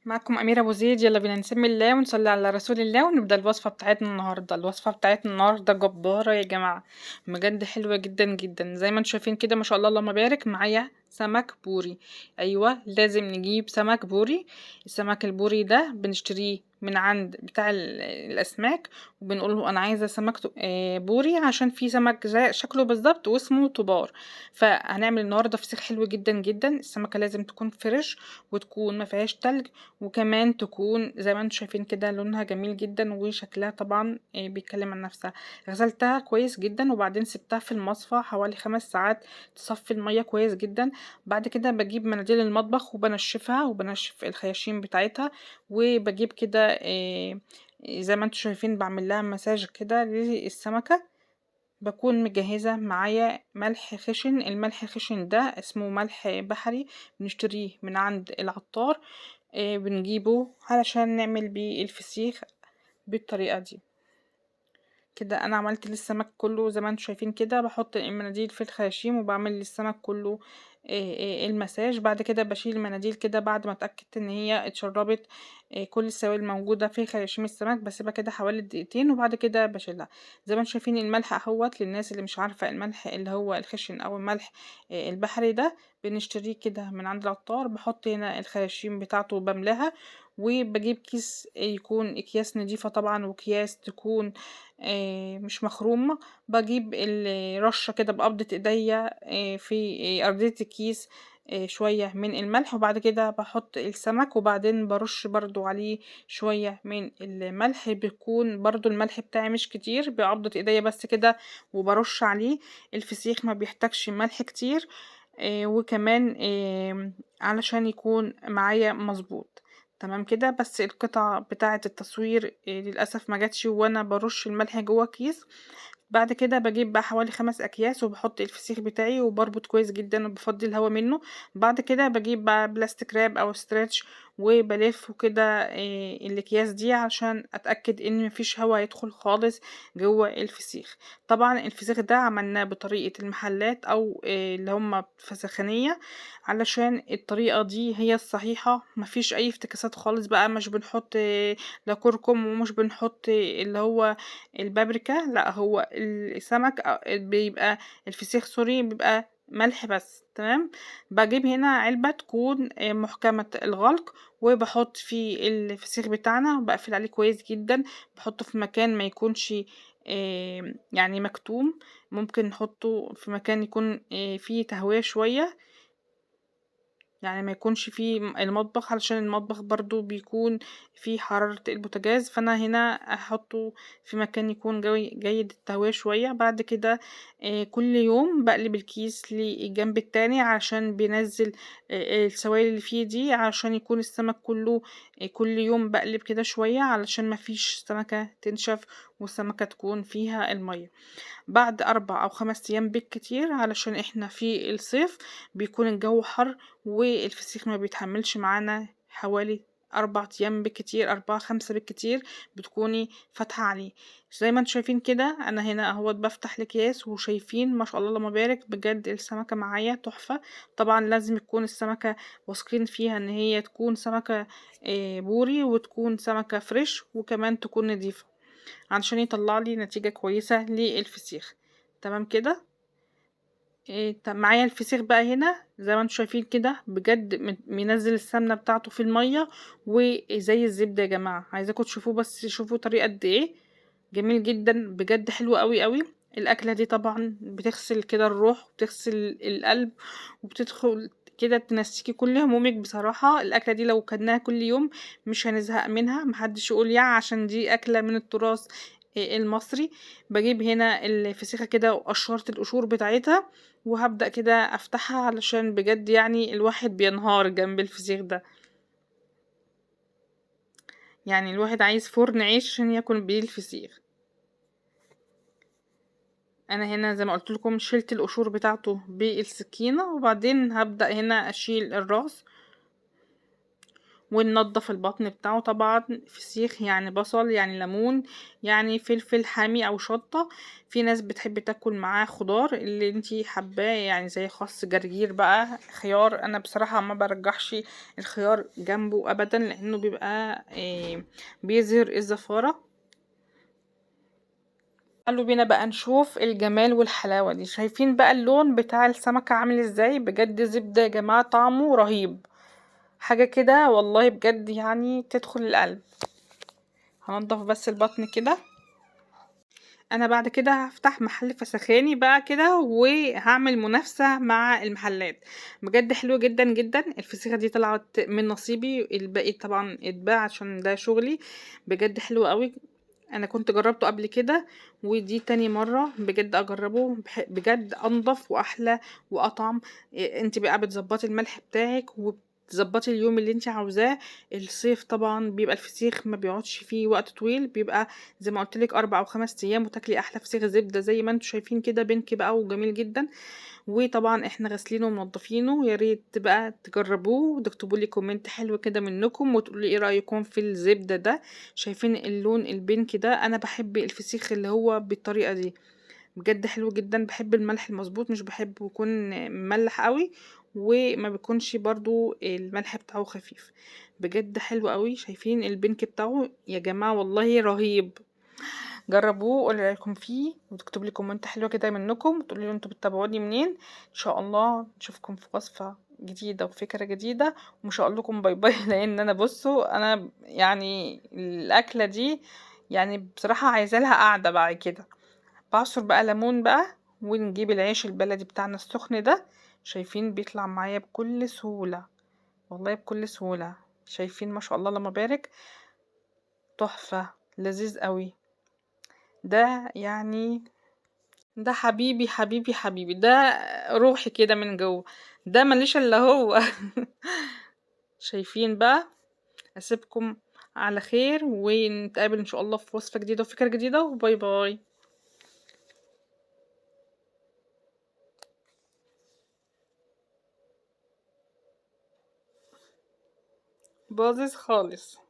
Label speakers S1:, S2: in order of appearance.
S1: معكم أميرة أبو زيد. يلا بينا نسمي الله ونصلي على رسول الله ونبدأ الوصفة بتاعتنا النهاردة. الوصفة بتاعتنا النهاردة جبارة يا جماعة، بجد حلوة جدا جدا. زي ما انتم شايفين كده ما شاء الله اللهم بارك، معايا سمك بوري. أيوة لازم نجيب سمك بوري. السمك البوري ده بنشتريه من عند بتاع الأسماك، وبنقول له أنا عايزة سمك بوري، عشان في سمك زي شكله بالظبط واسمه طبار. فهنعمل النهارده فسيخ حلو جدا جدا. السمكة لازم تكون fresh وتكون ما فيهاش تلج، وكمان تكون زي ما انتم شايفين كده لونها جميل جدا وشكلها طبعا بيتكلم عن نفسها. غسلتها كويس جدا وبعدين سبتها في المصفى حوالي 5 ساعات تصفي المية كويس جدا. بعد كده بجيب مناديل المطبخ وبنشفها وبنشف الخياشيم بتاعتها، وبجيب كده زي ما انتم شايفين بعمل لها مساج كده للسمكة. بكون مجهزة معايا ملح خشن. الملح الخشن ده اسمه ملح بحري، بنشتريه من عند العطار، بنجيبه علشان نعمل بيه الفسيخ بالطريقة دي كده. انا عملت للسمك كله زي ما انتم شايفين كده، بحط المناديل في الخياشيم وبعمل للسمك كله المساج. بعد كده بشيل المناديل كده بعد ما اتاكدت ان هي اتشربت كل السوائل الموجوده في خياشيم السمك، بسيبها كده حوالي دقيقتين وبعد كده بشيلها. زي ما انتم شايفين الملح اهوت، للناس اللي مش عارفه الملح اللي هو الخشن او الملح البحري ده بنشتريه كده من عند العطار. بحط هنا الخياشيم بتاعته وبملاها، وبجيب كيس يكون اكياس نضيفه طبعا، وكياس تكون مش مخرومه. بجيب الرشه كده بقبضه ايديا في ارضيه الكيس شويه من الملح، وبعد كده بحط السمك، وبعدين برش برضو عليه شويه من الملح. بيكون برضو الملح بتاعي مش كتير، بقبضه ايديا بس كده وبرش عليه. الفسيخ ما بيحتاجش ملح كتير، وكمان علشان يكون معايا مظبوط تمام كده. بس القطعة بتاعة التصوير للأسف ما جاتش وانا برش الملح جوه الكيس. بعد كده بجيب بقى حوالي 5 أكياس وبحط الفسيخ بتاعي وبربط كويس جدا وبفضي الهواء منه. بعد كده بجيب بقى plastic wrap او stretch وبلفه كده الاكياس دي عشان اتاكد ان مفيش هواء يدخل خالص جوه الفسيخ. طبعا الفسيخ ده عملناه بطريقه المحلات او اللي هم فسخانيه، علشان الطريقه دي هي الصحيحه، مفيش اي افتكاسات خالص بقى. مش بنحط لا كركم ومش بنحط اللي هو البابريكا، لا هو السمك بيبقى الفسيخ سوري بيبقى ملح بس تمام. بجيب هنا علبة تكون محكمة الغلق وبحط فيه الفسيخ بتاعنا وبقفل عليه كويس جدا. بحطه في مكان ما يكونش مكتوم، ممكن نحطه في مكان يكون فيه تهوية شوية، يعني ما يكونش فيه المطبخ، علشان المطبخ برضو بيكون فيه حرارة البوتاجاز. فانا هنا احطه في مكان يكون جيد التهوية شوية. بعد كده كل يوم بقلب الكيس للجنب التاني عشان بينزل السوائل اللي فيه دي، عشان يكون السمك كله، كل يوم بقلب كده شوية علشان ما فيش سمكة تنشف والسمكة تكون فيها المية. بعد 4 أو 5 أيام بالكتير، علشان إحنا في الصيف بيكون الجو حر والفسيخ ما بيتحملش معانا، حوالي 4 أيام بالكتير، 4 5 بالكتير بتكوني فاتحة عليه. زي ما انتم شايفين كده أنا هنا أهوت بفتح الأكياس، وشايفين ما شاء الله اللهم بارك بجد السمكة معايا تحفة. طبعا لازم يكون السمكة واثقين فيها إن هي تكون سمكة بوري وتكون سمكة فريش وكمان تكون نضيفة، علشان يطلع لي نتيجة كويسة للفسيخ تمام كده. طب معايا الفسيخ بقى هنا زي ما انتم شايفين كده بجد منزل السمنة بتاعته في المية وزي الزبدة يا جماعة. عايزاكم تشوفوه بس، شوفوا طريقة قد ايه جميل جدا بجد، حلو قوي قوي. الأكلة دي طبعا بتغسل كده الروح وبتغسل القلب وبتدخل كده تنسيكي كل همومك. بصراحة الأكلة دي لو كلناها كل يوم مش هنزهق منها، محدش يقول يا عشان دي أكلة من التراث المصري. بجيب هنا الفسيخة كده وقشرت القشور بتاعتها وهبدأ كده أفتحها، علشان بجد الواحد بينهار جنب الفسيخ ده، الواحد عايز فرن عيش عشان ياكل بيه الفسيخ. انا هنا زي ما قلت لكم شلت القشور بتاعته بالسكينة، وبعدين هبدأ هنا اشيل الراس وننضف البطن بتاعه. طبعا فسيخ يعني بصل، يعني ليمون، يعني فلفل حامي او شطة. في ناس بتحب تاكل معاه خضار اللي انتي حباه، يعني زي خس، جرجير بقى، خيار. انا بصراحة ما برجحش الخيار جنبه ابدا، لانه بيبقى بيظهر الزفارة. تعالوا بينا بقى نشوف الجمال والحلاوة دي. شايفين بقى اللون بتاع السمكة عامل ازاي؟ بجد زبدة يا جماعة، طعمه رهيب، حاجة كده والله بجد يعني تدخل القلب. هنضف بس البطن كده. انا بعد كده هفتح محل فسخاني بقى كده، وهعمل منافسة مع المحلات. بجد حلو جدا جدا. الفسيخة دي طلعت من نصيبي، الباقي طبعا اتباع عشان ده شغلي. بجد حلو قوي، انا كنت جربته قبل كده ودي تاني مرة بجد اجربه. بجد انضف واحلى واطعم. انت بقى بتظبطي الملح بتاعك وبتظبطي اليوم اللي انت عاوزاه. الصيف طبعا بيبقى الفسيخ ما بيقعدش فيه وقت طويل، بيبقى زي ما قلت لك 4 أو 5 ايام، وتاكلي احلى فسيخ زبدة زي ما انتم شايفين كده، بنك بقى وجميل جدا. وطبعا احنا غاسلينه ومنضفينه. يا ريت بقى تجربوه وتكتبوا لي comment حلو كده منكم، وتقولوا لي ايه رايكم في الزبدة ده. شايفين اللون ال pink ده؟ انا بحب الفسيخ اللي هو بالطريقة دي، بجد حلو جدا. بحب الملح المظبوط، مش بحبه يكون مملح قوي، وما بيكونش برضو الملح بتاعه خفيف. بجد حلو قوي. شايفين ال pink بتاعه يا جماعة؟ والله رهيب. جربوه وقولوا رايكم فيه، وتكتبوا لي comment حلوة كده منكم، وتقولوا لي انتوا بتتابعوني منين. ان شاء الله نشوفكم في وصفه جديدة وفكره جديدة، ومش هقول لكم bye bye لان انا بصوا انا يعني الاكلة دي يعني بصراحة عايزه لها قعدة بعد كده. بعصر بقى ليمون بقى، ونجيب العيش البلدي بتاعنا السخن ده. شايفين بيطلع معايا بكل سهولة، والله بكل سهولة. شايفين ما شاء الله اللهم بارك، تحفة، لذيذ قوي ده. يعني ده حبيبي حبيبي حبيبي، ده روحي كده من جوه، ده ماليش الا هو. شايفين بقى؟ اسيبكم على خير، ونتقابل ان شاء الله في وصفة جديدة وفكرة جديدة. وباي باي. باظظ خالص.